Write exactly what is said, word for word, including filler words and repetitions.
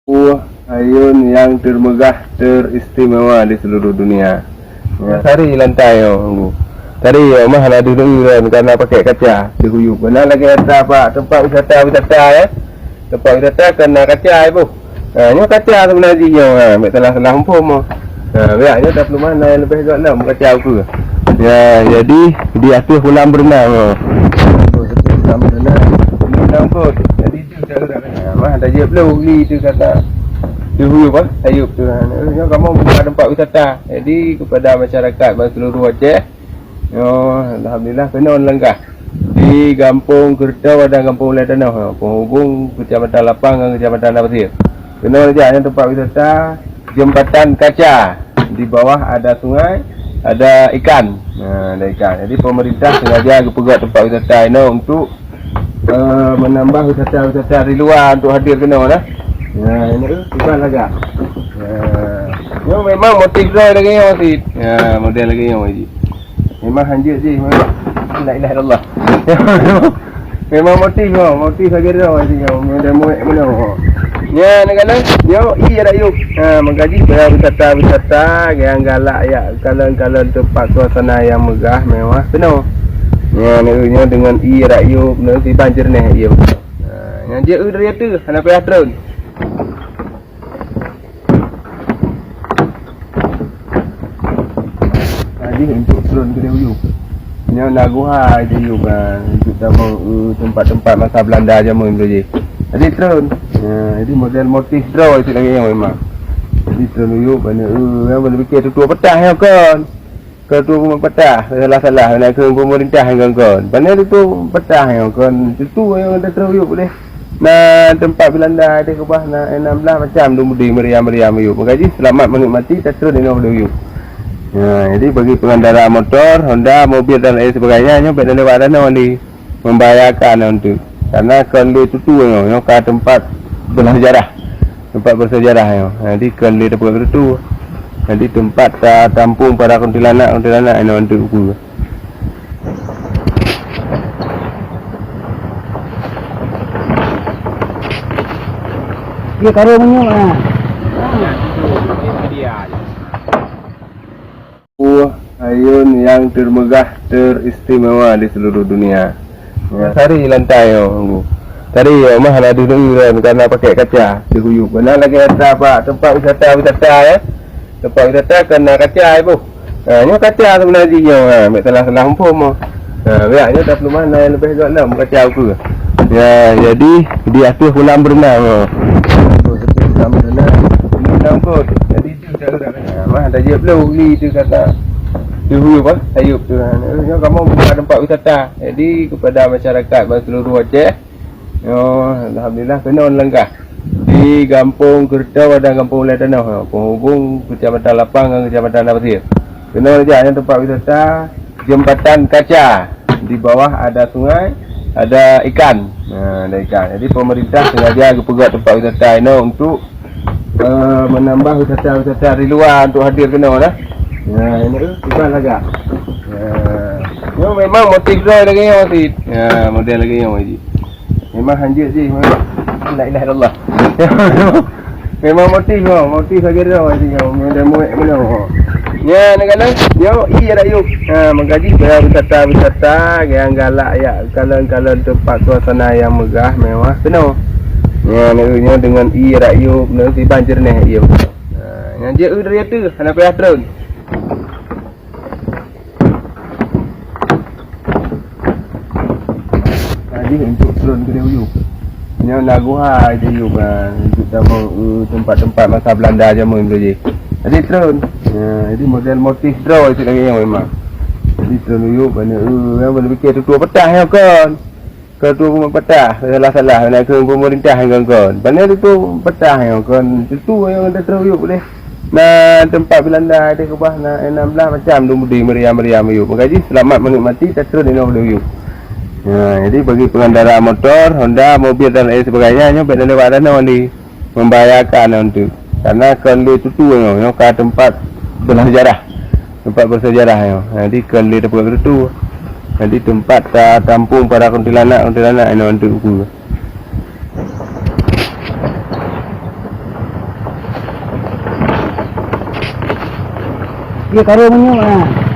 Buah ayun nyang termeugah teristimewa di seluruh dunia. Ya, sari lantai nyoe, Guru. Sari nyoe mah hana deuh-deuh lom karena pakai kaca dihuyup. Beuna lagèe ata bak tempat wisata-wisata, ya. Tempat wisata kan na kaca, ibu. Ha, nyoe kaca sebenarnya jih nyoe, ha, mek salah-salah muphom. Ha, biar nyoe dah peulumah na nyang leubeh gok lom kaca ukeue. Ya, jadi di ateueh kolam berenang, ha. Kolam berenang. Ini lampu. Jadi Ha, mah dah jeuet lom li tu kata. Dihuyup ah, sayup tu. Ha, nyoe kamoe buka tempat wisata. Jadi kepada masyarakat bak seluruh Aceh, nyoe alhamdulillah keunoe langkah. Di Gampông Keureutoe dan Gampông Ulèe Tanoh, ha, penghubung Kecamatan Lapang ngon Kecamatan Padang Pasir. Keunoe saja nyoe tempat wisata Jembatan Kaca. Di bawah ada sungai, ada ikan. Ha, ada ikan. Jadi pemerintah sengaja geupeugöt tempat wisata inoe untuk eh, menambah wisata-wisata di luar untuk hadir keunoe dah. Ya, ini tu, iban lagak. Ya. Nyoe memang motif droe lagèe nyoe sit. Ya, model lagèe nyoe jih. Memang hanjeuet jih, memang. La ilaha illallah. Memang motif nyoe, motif lagèe droe jih nyoe, model muek meunoe. Ya, nak kata, nyoe ie rakyup. Ha, maka jih pada wisata-wisata nyang galak yak kalon-kalon tempat suasana nyang meugah, mewah keunoe. Nyan, nyoe deungon ie rakyup, nyoe siban jeureunéh ie. Ha, nyan jeuet eu dari ateueh, hana payah treun. Jadi untuk treun keudéh u yup. Nyoe na guha di yup, ha, untuk tamong, eh, tempat-tempat masa Belanda jameun tu jih. Jadi treun. Ha, jadi model motif droe itu lagèe nyoe memang. Jadi treun u yup, bana, eh, yang boleh fikir tutoe peutah nyoe kon. Keu tutoe peutah, salah-salah, na keu pemerintah ngon kon. Pane tutoe peutah nyoe kon, tutoe nyang teuteuyuk deh. Na tempat Belanda deh keubah na enam belas macam dum budi meriam-meriam yuk. Maka jih selamat menikmati, tatreun inoe deh yuk. Nah, jadi bagi pengendara motor, Honda, mobil dan lain sebagainya, nyoe bèk lewat danoe ni. Membahayakan untuk. Karena kon lé tutoe nyoe, nyoe ka tempat bersejarah. Tempat bersejarah nyoe. Jadi kon lé tempat tutoe. Jadi tempat ta-, tampung para kuntilanak, kuntilanak inoe untuk uku. Dia karo menyuk, ah. Buah ayun nyang termegah teristimewa di seluruh dunia. Ya, sari lantai nyoe, Guru. Sari nyoe mah hana deuh-deuh lom karena pakai kaca dihuyup. Beuna lagèe ata bak tempat wisata-wisata, ya. Tempat wisata kan na kaca, ibu. Ha, nyoe kaca sebenarnya jih nyoe, ha, mek salah-salah muphom. Ha, biar nyoe dah peulumah na nyang leubeh gok lom kaca ukeue. Ya, jadi di ateueh kolam berenang, ha. Kolam berenang. Ini lampu. Jadi Ha, mah dah jeuet lom li tu kata. Dihuyup ah, sayup tu. Ha, nyoe kamoe buka tempat wisata. Jadi kepada masyarakat bak seluruh Aceh, nyoe alhamdulillah keunoe langkah. Di Gampông Keureutoe dan Gampông Ulèe Tanoh, ha, penghubung Kecamatan Lapang ngon Kecamatan Padang Pasir. Keunoe saja nyoe tempat wisata Jembatan Kaca. Di bawah ada sungai, ada ikan. Ha, ada ikan. Jadi pemerintah sengaja geupeugöt tempat wisata inoe untuk eh, menambah wisata-wisata di luar untuk hadir keunoe dah. Ya, ini tu, iban lagak. Ya. Nyoe memang motif droe lagèe nyoe sit. Ya, model lagèe nyoe jih. Memang hanjeuet jih, memang. La ilaha illallah. Memang motif nyoe, motif lagèe droe jih nyoe, model muek meunoe. Nyan, kadang-kadang, nyoe ie rakyup. Ha, maka jih pada wisata-wisata nyang galak yak kalon-kalon tempat suasana nyang megah, mewah keunoe. Nyan, nyoe deungon ie rakyup, nyoe siban jeureunéh ie. Ha, nyan jeuet eu dari ateueh, hana payah treun. Jadi untuk treun keudéh u yup. Nyoe na guha di yup, ha, untuk tamong, eh, tempat-tempat masa Belanda jameun tu jih. Jadi treun. Ha, jadi model motif droe sit lagèe nyoe memang. Jadi treun u yup, bana, eh, yang boleh fikir tutoe peutah nyoe kon. Keu tutoe peutah, salah-salah, na keu pemerintah ngon kon. Pane tutoe peutah nyoe kon, tutoe nyang tatreuyuk deh. Na tempat Belanda deh keubah na enam belas macam dum budi meriam-meriam yuk. Maka jih selamat menikmati, tatreun inoe deh yuk. Ha, jadi bagi pengendara motor, Honda, mobil dan lain sebagainya, nyoe bèk lewat danoe ni. Membahayakan untuk. Karena kon lé tutoe nyoe, nyoe ka tempat bersejarah. Tempat bersejarah nyoe. Jadi kon lé tempat tutoe. Jadi tempat ta-, tampung para kuntilanak, kuntilanak inoe untuk uku. Dia karung meunyoe, ha.